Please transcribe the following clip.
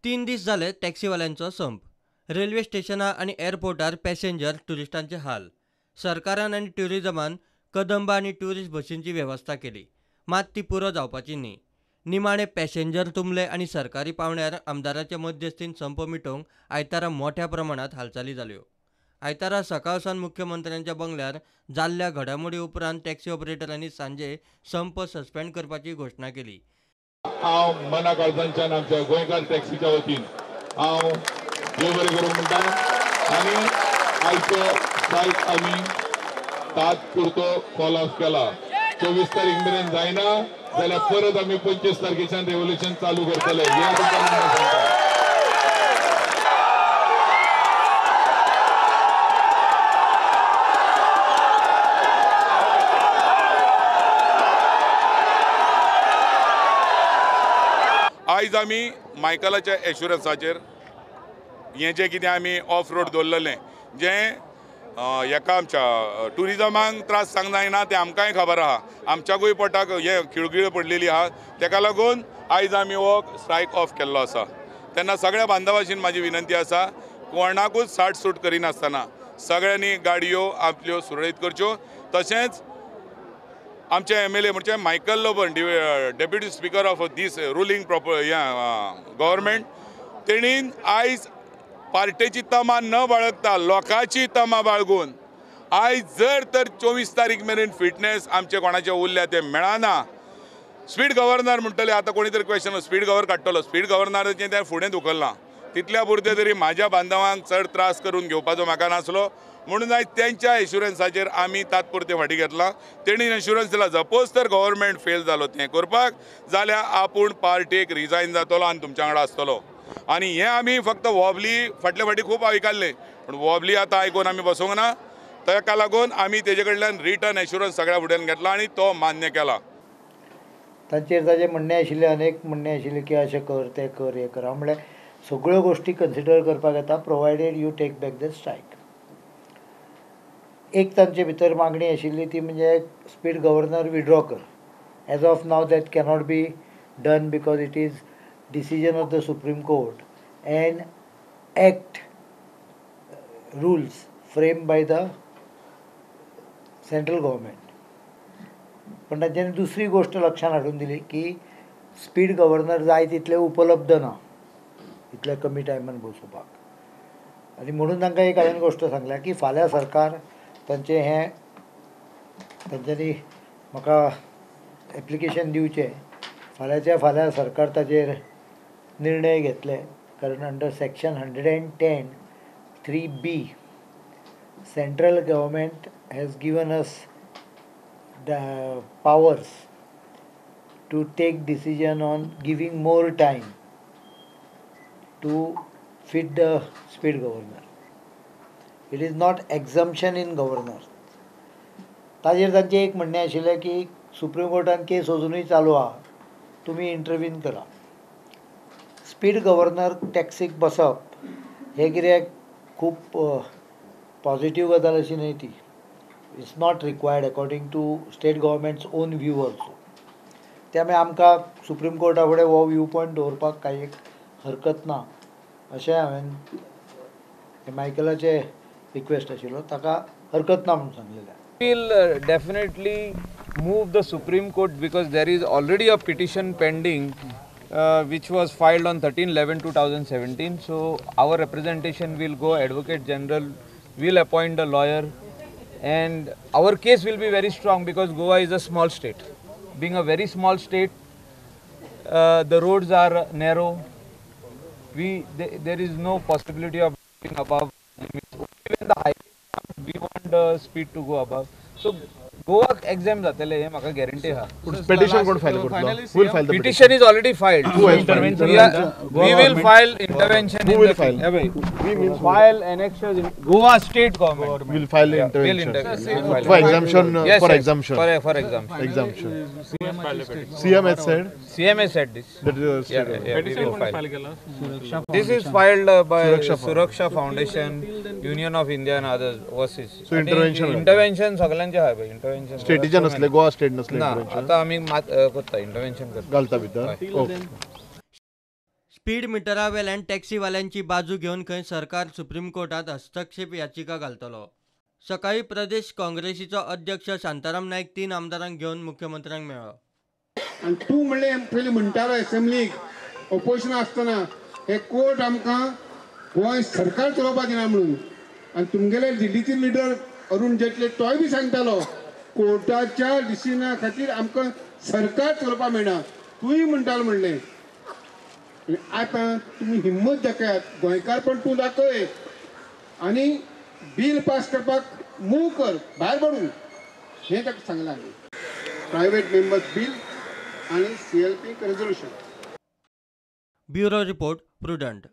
3 दीस जाले टॅक्सीवाल्यांचो संप. रेल्वे स्टेशनां आनी एअरपोर्टार पॅसेंजर ट्युरिस्टांचे हाल. सरकारान आनी ट्युरिजमान कदंबा आनी ट्युरिस्ट बशींची वेवस्था केली, मात ती पुरो जावपाची न्ही. निमाणे पॅसेंजर तुंबले आनी सरकारी पावंड्यार आमदाराच्या मध्यस्थीन संप मिटोवंक आयतारा मोठ्या प्रमाणांत हालचाली जाल्यो. आयतारा सकाळ सावन मुख्यमंत्र्यांच्या बंगल्यार जाल्ल्या घडामोडी उपरांत टॅक्सी ऑपरेटरांनी सांजे संप सस्पेंड करपाची घोशणा केली. हांव मना काळजांच्यान आमच्या गोंयकार टॅक्सीच्या वतीन हांव देव बरें करूं म्हणटा आनी आयचो स्ट्रायक आमी तात्पुरतो कॉल ऑफ केला. 24 तारीख मेरेन जायना जाल्यार परत आमी 25 तारखेच्यान रेव्होल्युशन चालू करतले. हें तुमकां सांगता. आयज आमी मायकलाच्या एश्युरन्साचेर हें जें कितें आमी ऑफ रोड दवरलेलें जें हेका आमच्या ट्युरिजमाक त्रास सांग जायना तें आमकांय खबर आहा, आमच्याकूय पोटाक हें खिळखिळ पडलेली आहा. तेका लागून आयज आमी हो स्ट्रायक ऑफ केल्लो आसा. तेन्ना सगळ्या बांधवाशीन म्हाजी विनंती आसा, कोणाकूच साठ सूट करिनासतना सगळ्यांनी गाडयो आपल्यो सुरळीत करच्यो. तशेंच आमचे MLA म्हणजे Michael Lobo, deputy speaker of this ruling proper government, तेणीन आयज पार्टेची तमा न बाळगता लोकांची तमा बाळगून आयज जर तर 24 तारीख मेरेन फिटनेस आमचे कोणाचे उरल्या ते मेळना. स्पीड गव्हर्नर म्हणटले आतां कोणी तरी क्वेश्चन स्पीड गव्हर्नर काडटलो, स्पीड गव्हर्नराचें तें फुडें धुकल्लां. तितल्या पुरतें तरी म्हाज्या बांधवांक चड त्रास करून घेवपाचो म्हाका नासलो, म्हणून आयज तेंच्या एश्युरन्साचेर आमी तात्पुरतें फाटीं घेतलां. तेणी एश्युरन्स दिला सपोज तर गव्हर्मेंट फेल जालो तें करपाक जाल्यार आपूण पार्टेक रिजायन जातलो आनी तुमच्या वांगडा आसतलो. आनी हें आमी फक्त वॉबली फाटले फाटीं खूब आयकल्लें, पूण वॉबली आतां आयकून आमी बसूंक ना. ताका लागून आमी तेजे कडल्यान रिटर्न एश्युरन्स सगळ्या फुड्यान घेतला आनी तो मान्य केला. तांचेर ताजें म्हणणें आशिल्लें, अनेक म्हणणें आशिल्लें की अशें कर तें कर हें कर. हांव म्हणलें सगळ्यो गोश्टी कन्सिडर करपाक येता provided you take back the strike. एक तांचे भितर मागणी आशिल्ली ती म्हणजे स्पीड गव्हर्नर विड्रॉ कर. As of now that cannot be done because it is decision of the Supreme Court and act rules frame by the central government. पण तांच्यांनी दुसरी गोश्ट लक्षांत हाडून दिली की स्पीड गव्हर्नर जाय तितले उपलब्ध ना इतल्या कमी टायमान बसोवपाक. आनी म्हणून तांकां एक हांवें गोश्ट सांगल्या की फाल्यां सरकार तांचें हें तांच्यांनी म्हाका एप्लिकेशन दिवचें, फाल्यांच्या फाल्यां सरकार ताचेर निर्णय घेतले. कारण under section 110(3)(b) central government has given us the powers to take decision on giving more time to fit the speed governor. It is not exemption in governor. ताजेर तांचें एक म्हणणें आशिल्लें की सुप्रीम कोर्टान केस अजुनूय चालू आहा, तुमी इंटरवीन करा. स्पीड गव्हर्नर टॅक्सीक बसप हें कितें खूब पॉजिटीव गजाल अशी न्हय ती. It's not required according to state government's own view also. त्यामुळे आमकां सुप्रीम कोर्टा फुडें हो व्यू पॉयंट दवरपाक कांय एक हरकत ना अशें हांवें मायकलाचें रिक्वेस्ट आशिल्लो, ताका हरकत ना म्हूण सांगलेलें. Will definitely move the Supreme Court because there is already a petition pending which was filed on 13/11/2017. So our representation will go, Advocate General will appoint a lawyer and our case will be very strong because Goa is a small state. Being a very small state, the roads are narrow. There is no possibility of going above limits. Only when the highway comes, we want the speed to go above. So Goa exempt जातले हे म्हाका guarantee आहा. Petition कोण file करतलो? Who will file the petition? Is already filed. We will file intervention. Who will file? We will file annexures. Goa state government will file intervention for exemption. Yes, for exemption. For exemption. Exemption. CM has said. CM has said this. That is yeah, we will file. This is filed by Suraksha Foundation, Union of India and others overseas. So intervention. Intervention सगळ्यांचे आहा भाई. Intervention. स्टेटीचे नसले, Goa state नसले. ना, आता आमी करता intervention करता. घालता भितर. ओके. स्पीड मिटरा वेल्यान टॅक्सीवाल्यांची बाजू घेवन खंय सरकार सुप्रीम कोर्टात हस्तक्षेप याचिका घालतलो. सकाळी प्रदेश काँग्रेसीचो अध्यक्ष शांताराम नायक 3 आमदारांक घेवन मुख्यमंत्र्यांक मेळ्ळो. आनी तूं म्हणलें पयलीं म्हणटालो एसेंब्लीक ओपोजिशन आसतना हे कोर्ट आमकां गोंय सरकार चलोवपाक दिना म्हणून, आनी तुमगेले दिल्लीचे लिडर अरुण जेटली तोय बी सांगतालो कोर्टाच्या डिसिजना खातीर आमकां सरकार चलोवपाक मेळना, तूंय म्हणटालो म्हणलें. आतां तुमी हिम्मत दाखयात, गोंयकारपण तूं दाखय आनी बील पास करपाक मूव कर, भायर पडून, हें ताका सांगलां. प्रायवेट मेंबर्स बील आनी CLP resolution. Bureau report, Prudent.